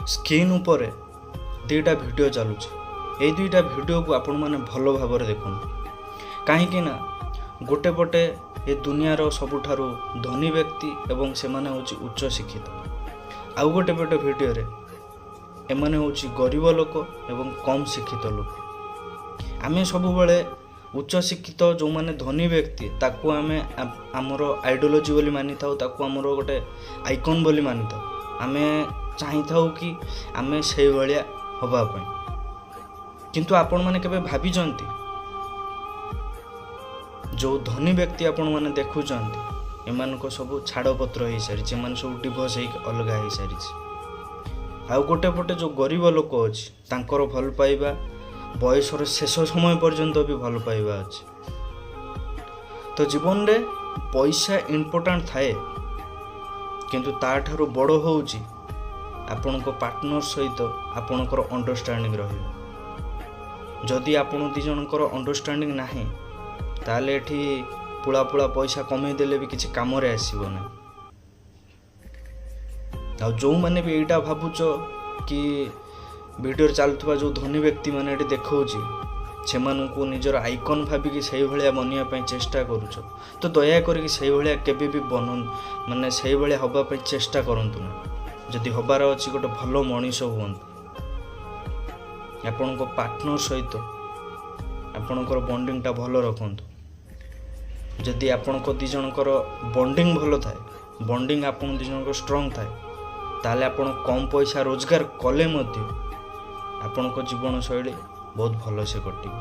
Screen ଉପରେ ଦୁଇଟା video ଚାଲୁଛି। ଏଇ ଦୁଇଟା ଭିଡ଼ିଓକୁ ଆପଣମାନେ ଭଲ ଭାବରେ ଦେଖନ୍ତୁ, କାହିଁକି ନା ଗୋଟେ ପଟେ ଏ ଦୁନିଆର ସବୁଠାରୁ ଧନୀ ବ୍ୟକ୍ତି ଏବଂ ସେମାନେ ହେଉଛି ଉଚ୍ଚ ଶିକ୍ଷିତ, ଆଉ ଗୋଟେ ପଟେ ଭିଡ଼ିଓରେ ଏମାନେ ହେଉଛି ଗରିବ ଲୋକ ଏବଂ କମ୍ ଶିକ୍ଷିତ ଲୋକ। ଆମେ ସବୁବେଳେ ଉଚ୍ଚ ଶିକ୍ଷିତ ଯେଉଁମାନେ ଧନୀ ବ୍ୟକ୍ତି ତାକୁ ଆମେ ଆମର ଆଇଡ଼ିଓଲୋଜି ବୋଲି ମାନିଥାଉ, ତାକୁ ଆମର ଗୋଟେ ଆଇକନ୍ ବୋଲି ମାନିଥାଉ। ଆମେ ଚାହିଁଥାଉ କି ଆମେ ସେଇଭଳିଆ ହେବା ପାଇଁ। କିନ୍ତୁ ଆପଣମାନେ କେବେ ଭାବିଛନ୍ତି ଯେଉଁ ଧନୀ ବ୍ୟକ୍ତି ଆପଣମାନେ ଦେଖୁଛନ୍ତି ଏମାନଙ୍କ ସବୁ ଛାଡ଼ପତ୍ର ହେଇସାରିଛି, ଏମାନେ ସବୁ ଡିଭୋର୍ସ ହେଇକି ଅଲଗା ହେଇସାରିଛି। ଆଉ ଗୋଟେ ପଟେ ଯେଉଁ ଗରିବ ଲୋକ ଅଛି ତାଙ୍କର ଭଲ ପାଇବା ବୟସର ଶେଷ ସମୟ ପର୍ଯ୍ୟନ୍ତ ବି ଭଲ ପାଇବା ଅଛି। ତ ଜୀବନରେ ପଇସା ଇମ୍ପୋର୍ଟାଣ୍ଟ ଥାଏ, କିନ୍ତୁ ତା'ଠାରୁ ବଡ଼ ହେଉଛି ଆପଣଙ୍କ ପାର୍ଟନର ସହିତ ଆପଣଙ୍କର ଅଣ୍ଡରଷ୍ଟାଣ୍ଡିଂ ରହିବ। ଯଦି ଆପଣ ଦୁଇ ଜଣଙ୍କର ଅଣ୍ଡରଷ୍ଟାଣ୍ଡିଂ ନାହିଁ, ତାହେଲେ ଏଠି ପୁଳା ପୁଳା ପଇସା କମେଇ ଦେଲେ ବି କିଛି କାମରେ ଆସିବ ନାହିଁ। ଆଉ ଯେଉଁମାନେ ବି ଏଇଟା ଭାବୁଛ କି ଭିଡ଼ିଓରେ ଚାଲୁଥିବା ଯେଉଁ ଧନୀ ବ୍ୟକ୍ତିମାନେ ଏଠି ଦେଖାଉଛି ସେମାନଙ୍କୁ ନିଜର ଆଇକନ୍ ଭାବିକି ସେଇଭଳିଆ ବନିବା ପାଇଁ ଚେଷ୍ଟା କରୁଛ, ତ ଦୟା କରିକି ସେଇଭଳିଆ କେବେ ବି ବନ, ମାନେ ସେଇଭଳିଆ ହେବା ପାଇଁ ଚେଷ୍ଟା କରନ୍ତୁ ନା। ଯଦି ହେବାର ଅଛି ଗୋଟେ ଭଲ ମଣିଷ ହୁଅନ୍ତୁ। ଆପଣଙ୍କ ପାର୍ଟନର ସହିତ ଆପଣଙ୍କର ବଣ୍ଡିଙ୍ଗଟା ଭଲ ରଖନ୍ତୁ। ଯଦି ଆପଣଙ୍କ ଦୁଇ ଜଣଙ୍କର ବଣ୍ଡିଙ୍ଗ ଭଲ ଥାଏ, ବଣ୍ଡିଙ୍ଗ ଆପଣ ଦୁଇ ଜଣଙ୍କର ଷ୍ଟ୍ରଙ୍ଗ ଥାଏ, ତାହେଲେ ଆପଣ କମ୍ ପଇସା ରୋଜଗାର କଲେ ମଧ୍ୟ ଆପଣଙ୍କ ଜୀବନଶୈଳୀ ବହୁତ ଭଲସେ କଟିବ।